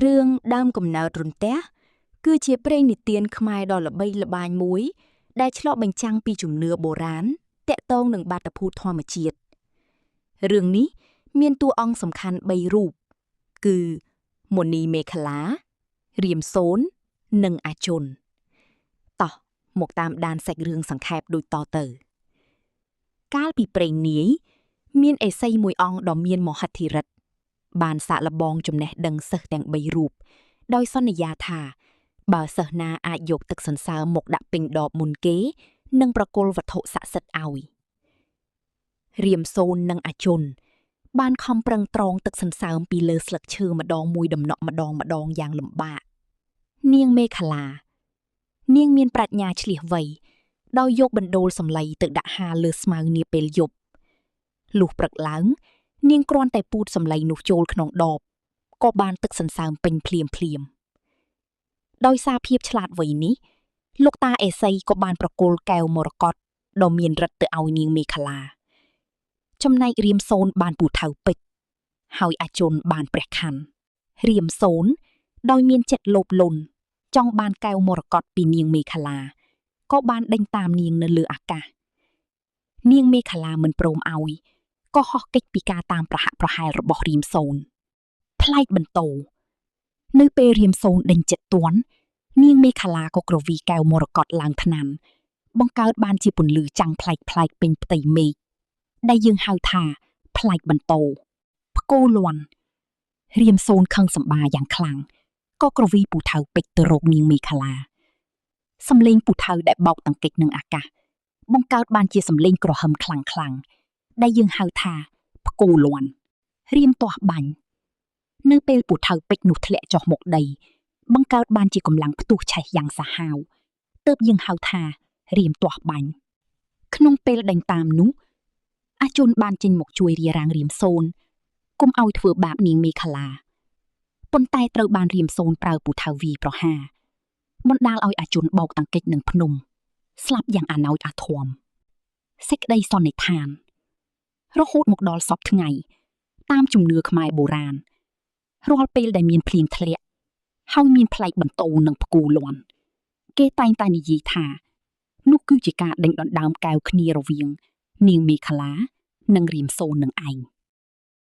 រឿងដើមកំណើតរន្ទះគឺជាព្រេងនិទានខ្មែរដ៏ល្បីល្បាញមួយ ដែលឆ្លុះបញ្ចាំងពីជំនឿបុរាណទាក់ទងនឹងបាតុភូតធម្មជាតិរឿងនេះមានតួអង្គសំខាន់3រូបគឺមុនីមេខលា រាមសូន និងអាជុនតោះមកតាមដានសាច់រឿងសង្ខេបដូចតទៅ កាលពីព្រេងនាយ មានអេសីមួយអង្គដ៏មានមហិទ្ធិឫទ្ធិបានសាកល្បងចំណេះដឹងសិស្សទាំង3រូប ដោយសន្យាថា បើសិស្សណាអាចយកទឹកសន្សើមមកដាក់ពេញដបមុនគេនឹងប្រគល់វត្ថុស័ក្តិសិទ្ធិឲ្យ រាមសូននិងអាជុនបានខំប្រឹងត្រងទឹកសន្សើមពីលើស្លឹកឈើម្ដងមួយដំណក់ម្ដងម្ដងយ៉ាងលំបាក នាងមេខលា នាងមានប្រាជ្ញាឈ្លាសវៃដោយយកបណ្ដូលសម្លៃទៅដាក់ហាលលើស្មៅនាពេលយប់លុះព្រឹកឡើង នាងគ្រាន់តែពូតសម្លៃនោះចូលក្នុងដបក៏បានទឹកសន្សើមពេញភ្លាមភ្លាមដោយសារភាពឆ្លាតវៃនេះ លោកតាអេសីក៏បានប្រគល់កែវមរកតដ៏មានឫទ្ធិទៅឲ្យនាងមេខលា ចំណែករាមសូនបានពូថៅពេជ្រហើយអាជុនបានព្រះខ័នរាមសូនដោយមានចិត្តលោភលន់ចង់បានកែវមរកតពីនាងមេខលាក៏បានដេញតាមនាងនៅលើអាកាសនាងមេខលាមិនព្រមឲ្យក៏ហោះគេចពីការតាមប្រហាក់ប្រហែលរបស់រាមសូន ប្លែកបន្ទោនៅពេលរាមសូនដេញចិត្តទាន់នាងមេខលាក៏ក្រវីកែវមរកតឡើងថ្នាំបង្កើតបានជាពន្លឺចាំងប្លែកៗពេញផ្ទៃមេឃដែលយើងហៅថាប្លែកបន្ទោផ្គរលាន់រាមសូនខឹងសម្បាយ៉ាងខ្លាំងក៏ក្រវីពូថៅពេជ្រទៅរកនាងមេខលាសំលេងពូថៅដែលបោកតង្គិចនឹងអាកាសបង្កើតបានជាសំលេងក្រហឹមខ្លាំងៗដែលយើងហៅថាផ្គរលាន់រាមទាស់បាញ់នៅពេលពូថៅពេជ្រនោះធ្លាក់ចុះមកដីបង្កើតបានជាកម្លាំងផ្ទុះឆេះយ៉ាងសាហាវទើបយើងហៅថារាមទាស់បាញ់ក្នុងពេលដេញតាមនោះអាជុនបានចេញមកជួយរារាំងរាមសូន កុំឲ្យធ្វើបាបនាងមេខលាប៉ុន្តែត្រូវបានរាមសូនប្រើពូថៅវាយប្រហារបណ្ដាលឲ្យអាជុនបោកតង្គិចនឹងភ្នំស្លាប់យ៉ាងអាណោចអាធមសេចក្តីសន្និដ្ឋានរហូតមកដល់សព្វថ្ងៃតាមជំនឿខ្មែរបុរាណរាល់ពេលដែលមានភ្លៀងធ្លាក់ហើយមានផ្លែកបន្ទោនិងផ្គូលាន់គេតែងតែនិយាយថានោះគឺជាការដេញដណ្ដើមកែវគ្នារវាង នាងមេខលា និងរាមសូននឹងឯង។